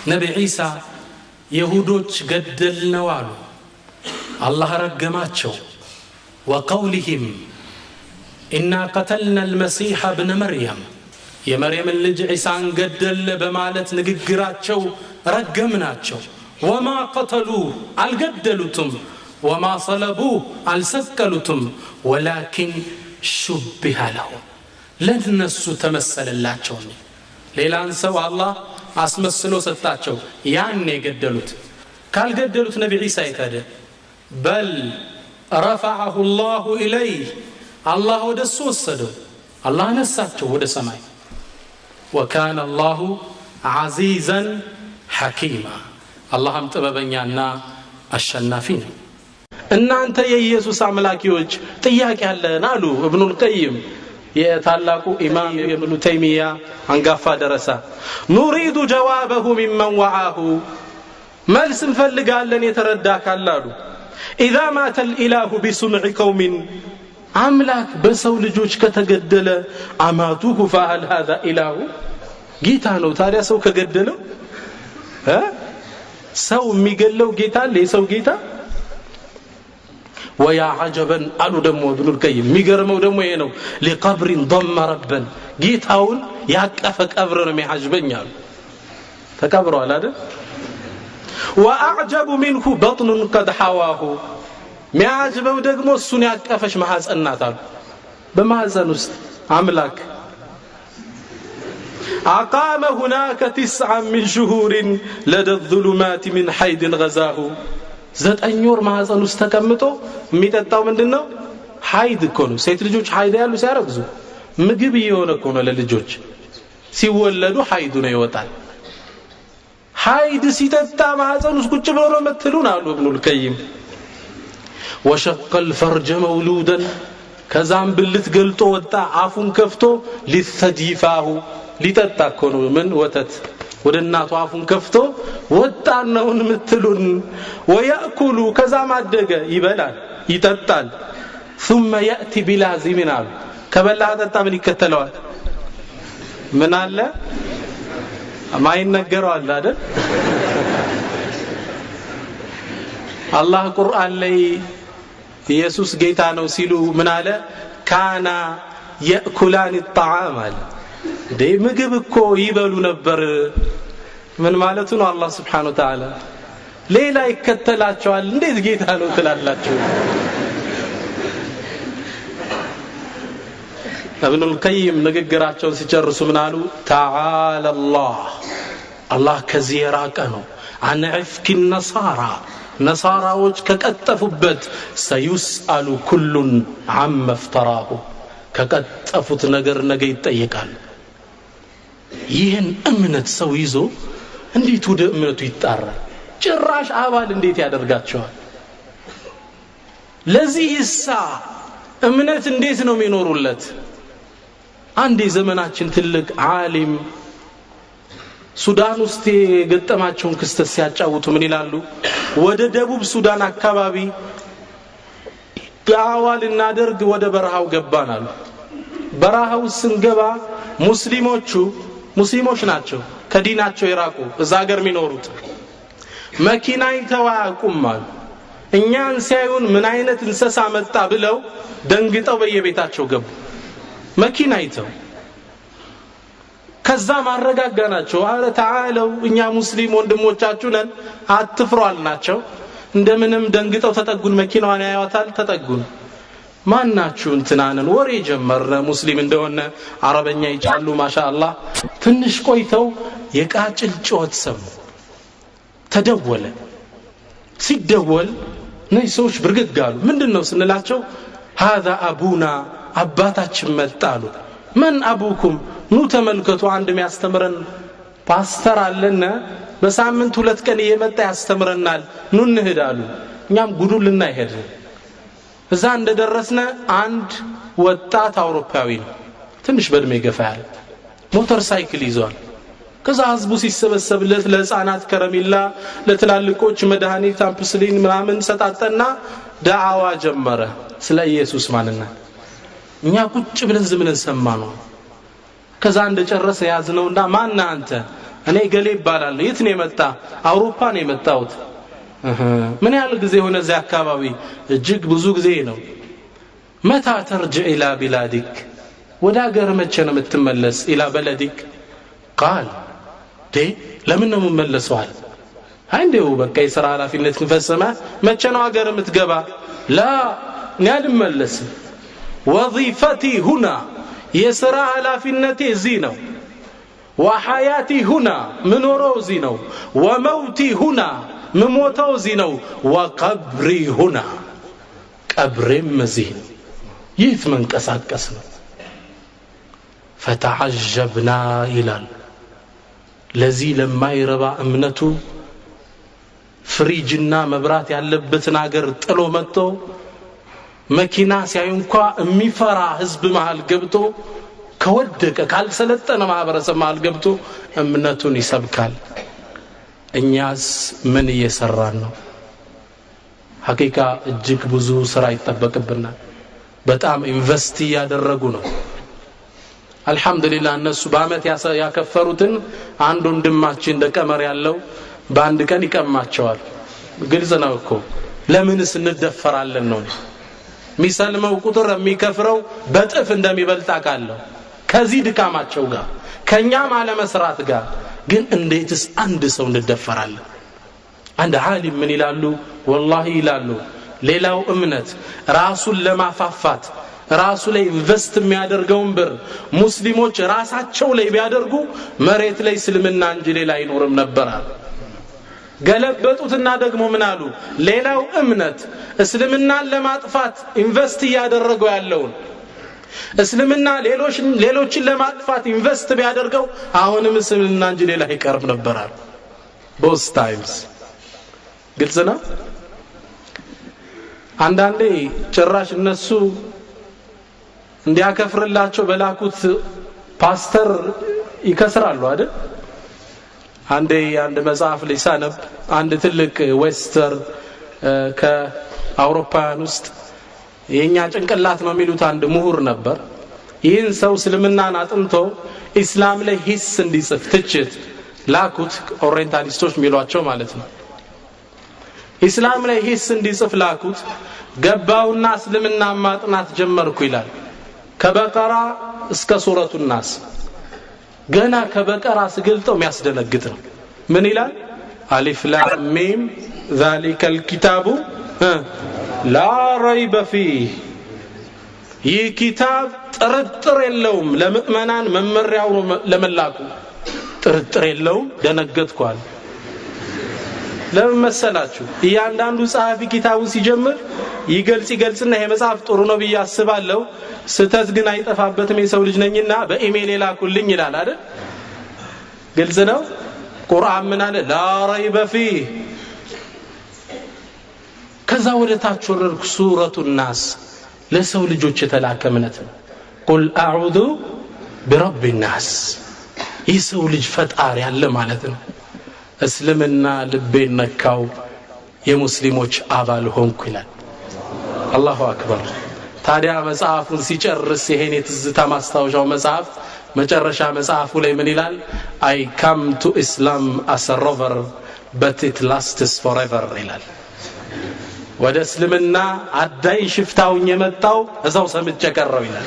ነቢ ዒሳ የሁዶች ገደልነው አሉ። አላህ ረገማቸው። ወቀውሊህም ኢና ቀተልና አልመሲሕ እብነ መርየም፣ የመርየምን ልጅ ዒሳን ገደልን በማለት ንግግራቸው ረገምናቸው። ወማ ቀተሉህ አልገደሉትም፣ ወማ ሰለቡህ አልሰቀሉትም፣ ወላኪን ሹቢሀ ለሁም ለነሱ ተመሰለላቸው። ሌላን ሰው አላህ አስመስሎ ሰጣቸው። ያን የገደሉት ካልገደሉት ነቢ ዒሳ የታደ? በል ረፈዐሁ ላሁ ኢለይህ፣ አላህ ወደ እሱ ወሰደው። አላህ ነሳቸው ወደ ሰማይ። ወካነ አላሁ ዐዚዘን ሐኪማ፣ አላህም ጥበበኛና አሸናፊ ነው። እናንተ የኢየሱስ አምላኪዎች ጥያቄ አለን አሉ እብኑል ቀይም፣ የታላቁ ኢማም የኢብኑ ተይሚያ አንጋፋ ደረሳ። ኑሪዱ ጀዋበሁ ሚመን ወዓሁ፣ መልስ እንፈልጋለን የተረዳ ካለ አሉ። ኢዛ ማተ ልኢላሁ ቢሱምዕ ቀውሚን፣ አምላክ በሰው ልጆች ከተገደለ፣ አማቱሁ ፈሀል ሃዛ ኢላሁ፣ ጌታ ነው ታዲያ ሰው ከገደለው? ሰው የሚገለው ጌታ አለ? የሰው ጌታ? ወያ አጀበን አሉ ደግሞ እብኑል ቀይም፣ የሚገርመው ደግሞ ይሄ ነው። ሊቀብሪን ضመ ረበን፣ ጌታውን ያቀፈ ቀብር ነው የሚያጅበኝ አሉ። ተቀብረዋል አይደል? ወአዕጀቡ ሚንሁ በጥኑን ቀድ ሐዋሁ፣ የሚያጅበው ደግሞ እሱን ያቀፈች ማሐፀን ናት አሉ። በማሐፀን ውስጥ አምላክ አቃመ ሁናከ 9 ሚን ሽሁሪን ለደ ظሉማት ሚን ሐይድን ገዛሁ። 9 ወር ማህፀን ውስጥ ተቀምጦ የሚጠጣው ምንድን ነው? ሀይድ እኮ ነው። ሴት ልጆች ሀይድ ያሉ ሲያረግዙ ምግብ እየሆነ እኮ ነው ለልጆች። ሲወለዱ ሀይዱ ነው ይወጣል። ሀይድ ሲጠጣ ማህፀን ውስጥ ቁጭ ብሎ ነው የምትሉን አሉ እብኑል ቀይም። ወሸቀ ልፈርጀ መውሉደን፣ ከዛም ብልት ገልጦ ወጣ አፉን ከፍቶ። ሊተጂፋሁ፣ ሊጠጣ እኮ ነው። ምን ወተት ወደ እናቱ አፉን ከፍቶ ወጣ ነውን ምትሉን? ወያእኩሉ፣ ከዛም አደገ፣ ይበላል፣ ይጠጣል። ثم يأتي بلازم አሉ። ከበላ ጠጣ ምን ይከተለዋል? ምን አለ? ማይነገረው አለ አይደል? አላህ ቁርአን ላይ ኢየሱስ ጌታ ነው ሲሉ ምን አለ? ካና የእኩላን ጣዓም አለ። እንዴ ምግብ እኮ ይበሉ ነበር። ምን ማለቱ ነው? አላህ ስብሓን ወተዓላ ሌላ ይከተላቸዋል፣ እንዴት ጌታ ነው ትላላችሁ? እብኑል ቀይም ንግግራቸውን ሲጨርሱ ምን አሉ? ተዓላ አላህ፣ አላህ ከዚህ የራቀ ነው። አን ዕፍኪ ነሳራ፣ ነሳራዎች ከቀጠፉበት። ሰዩስአሉ ኩሉን አመ እፍተራሁ፣ ከቀጠፉት ነገር ነገ ይጠየቃል። ይህን እምነት ሰው ይዞ እንዴት ወደ እምነቱ ይጣራል? ጭራሽ አባል እንዴት ያደርጋቸዋል? ለዚህ ይሳ እምነት እንዴት ነው የሚኖሩለት? አንድ የዘመናችን ትልቅ ዓሊም ሱዳን ውስጥ የገጠማቸውን ክስተት ሲያጫውቱ ምን ይላሉ? ወደ ደቡብ ሱዳን አካባቢ ዳዕዋ ልናደርግ ወደ በረሃው ገባን አሉ። በረሃው ስንገባ ሙስሊሞቹ ሙስሊሞች ናቸው፣ ከዲናቸው የራቁ እዛ ሀገር የሚኖሩት መኪና አይተው አያውቁም አሉ። እኛን ሲያዩን ምን አይነት እንስሳ መጣ ብለው ደንግጠው በየቤታቸው ገቡ። መኪና አይተው። ከዛ ማረጋጋናቸው። አረ ተዓለው እኛ ሙስሊም ወንድሞቻችሁ ነን አትፍሩ አልናቸው። እንደምንም ደንግጠው ተጠጉን። መኪናዋን ያዩዋታል፣ ተጠጉን። ማናችሁ እንትናንን ወሬ ጀመረ። ሙስሊም እንደሆነ አረበኛ ይጫሉ ማሻአላህ። ትንሽ ቆይተው የቃጭል ጩኸት ሰሙ። ተደወለ። ሲደወል እነዚህ ሰዎች ብርግግ አሉ። ምንድነው ስንላቸው هذا አቡና፣ አባታችን መጣ አሉ። መን አቡኩም? ኑ ተመልከቱ፣ አንድ የሚያስተምረን ፓስተር አለና በሳምንት 2 ቀን እየመጣ ያስተምረናል፣ ኑ እንሂድ አሉ። እኛም ጉዱን ልናይ ሄድን። እዛ እንደደረስነ አንድ ወጣት አውሮፓዊ ነው፣ ትንሽ በእድሜ ገፋ ያለ፣ ሞተር ሳይክል ይዟል። ከዛ ህዝቡ ሲሰበሰብለት ለህፃናት ከረሜላ፣ ለትላልቆች መድኃኒት አምፕስሊን ምናምን ሰጣጠና ዳዕዋ ጀመረ ስለ ኢየሱስ ማንነት። እኛ ቁጭ ብለን ዝም ብለን ሰማነው። ከዛ እንደጨረሰ ያዝነውና ማን አንተ? እኔ ገሌ ይባላል። የት ነው የመጣ? አውሮፓ ነው የመጣሁት። ምን ያህል ጊዜ ሆነ እዚያ አካባቢ? እጅግ ብዙ ጊዜ ነው። متى ترجع إلى بلادك? ወደ ሀገር መቼ ነው የምትመለስ? إلى بلدك? قال ለምን ነው የምመለሰው አለ። አይ እንዲሁ በቃ የሥራ ኃላፊነት ፈጽመ መቼ ነው ሀገር የምትገባ? لا፣ እኔ አልመለስም። وظيفتي هنا፣ የሥራ ኃላፊነቴ እዚህ ነው። وحياتي هنا፣ ምኖረው እዚህ ነው። وموتي هنا፣ ምሞተው እዚህ ነው። وقبري هنا፣ ቀብሬም እዚህ ነው። ይህ መንቀሳቀስ ነው። فتعجبنا ይላል። ለዚህ ለማይረባ እምነቱ ፍሪጅና መብራት ያለበትን አገር ጥሎ መጥቶ፣ መኪና ሲያዩ እንኳ የሚፈራ ህዝብ መሃል ገብቶ፣ ከወደቀ ካልሰለጠነ ማህበረሰብ መሃል ገብቶ እምነቱን ይሰብካል። እኛስ ምን እየሰራን ነው? حقيقة እጅግ ብዙ ስራ ይጠበቅብናል። በጣም invest እያደረጉ ነው። አልহামዱሊላህ እነሱ በአመት ያከፈሩትን አንድ ወንድማችን እንደ ቀመር ያለው በአንድ ቀን ይቀማቸዋል። ግልጽ ነው እኮ። ለምንስ እንደፈራለን ነው? የሚሰልመው ቁጥር የሚከፍረው በጥፍ እንደሚበልጥ አውቃለሁ። ከዚህ ድካማቸው ጋር፣ ከኛም አለመስራት ጋር ግን እንዴትስ አንድ ሰው እንደፈራለን? አንድ ዓሊም ምን ይላሉ? ወላሂ ይላሉ፣ ሌላው እምነት ራሱን ለማፋፋት ራሱ ላይ invest የሚያደርገውን ብር ሙስሊሞች ራሳቸው ላይ ቢያደርጉ መሬት ላይ እስልምና እንጂ ሌላ አይኖርም ነበር አሉ። ገለበጡትና ደግሞ ምን አሉ? ሌላው እምነት እስልምናን ለማጥፋት invest እያደረገው ያለውን እስልምና ሌሎችን ለማጥፋት invest ቢያደርገው አሁንም እስልምና እንጂ ሌላ አይቀርም ነበር አሉ። Both times ግልጽ ነው። አንዳንዴ ጭራሽ እነሱ እንዲያከፍርላቸው በላኩት ፓስተር ይከስራሉ አይደል? አንዴ አንድ መጽሐፍ ላይ ሳነብ አንድ ትልቅ western ከአውሮፓውያን ውስጥ የኛ ጭንቅላት ነው የሚሉት አንድ ምሁር ነበር። ይህን ሰው እስልምናን አጥንቶ ኢስላም ላይ ሂስ እንዲጽፍ፣ ትችት ላኩት። Orientalist ኦች የሚሏቸው ማለት ነው። ኢስላም ላይ ሂስ እንዲጽፍ ላኩት። ገባውና እስልምና ማጥናት ጀመርኩ ይላል። ከበቀራ እስከ ሱረቱ ናስ። ገና ከበቀራ ስገልጠው የሚያስደነግጥ ነው። ምን ይላል? ألف لام ميم ذلك الكتاب لا ريب فيه፣ ይህ ኪታብ ጥርጥር የለውም፣ ለምእመናን መመሪያው ነው ለመላኩ ጥርጥር የለውም። ደነገጥኳል። ለምን መሰላችሁ? እያንዳንዱ ጸሐፊ ኪታቡን ሲጀምር ይገልጽ ይገልጽና ይሄ መጽሐፍ ጥሩ ነው ብዬ አስባለሁ፣ ስህተት ግን አይጠፋበትም፣ የሰው ልጅ ነኝና በኢሜይል የላኩልኝ ይላል አይደል? ግልጽ ነው። ቁርአን ምን አለ? لا ريب فيه። ከዛ ወደ ታች ወረድኩ። ሱረቱ ናስ ለሰው ልጆች የተላከ እምነት ነው። قل أعوذ برب الناس፣ የሰው ልጅ ፈጣሪ አለ ማለት ነው። እስልምና ልቤን ነካው፣ የሙስሊሞች አባል ሆንኩ ይላል። الله أكبر። ታዲያ መጽሐፉን ሲጨርስ፣ ይሄን የትዝታ ማስታወሻው መጽሐፍ መጨረሻ መጽሐፉ ላይ ምን ይላል? "I come to Islam as robber, but it lasts forever" ይላል። ወደ እስልምና አዳኝ ሽፍታውኝ የመጣው እዛው ሰምቼ ቀረው ይላል።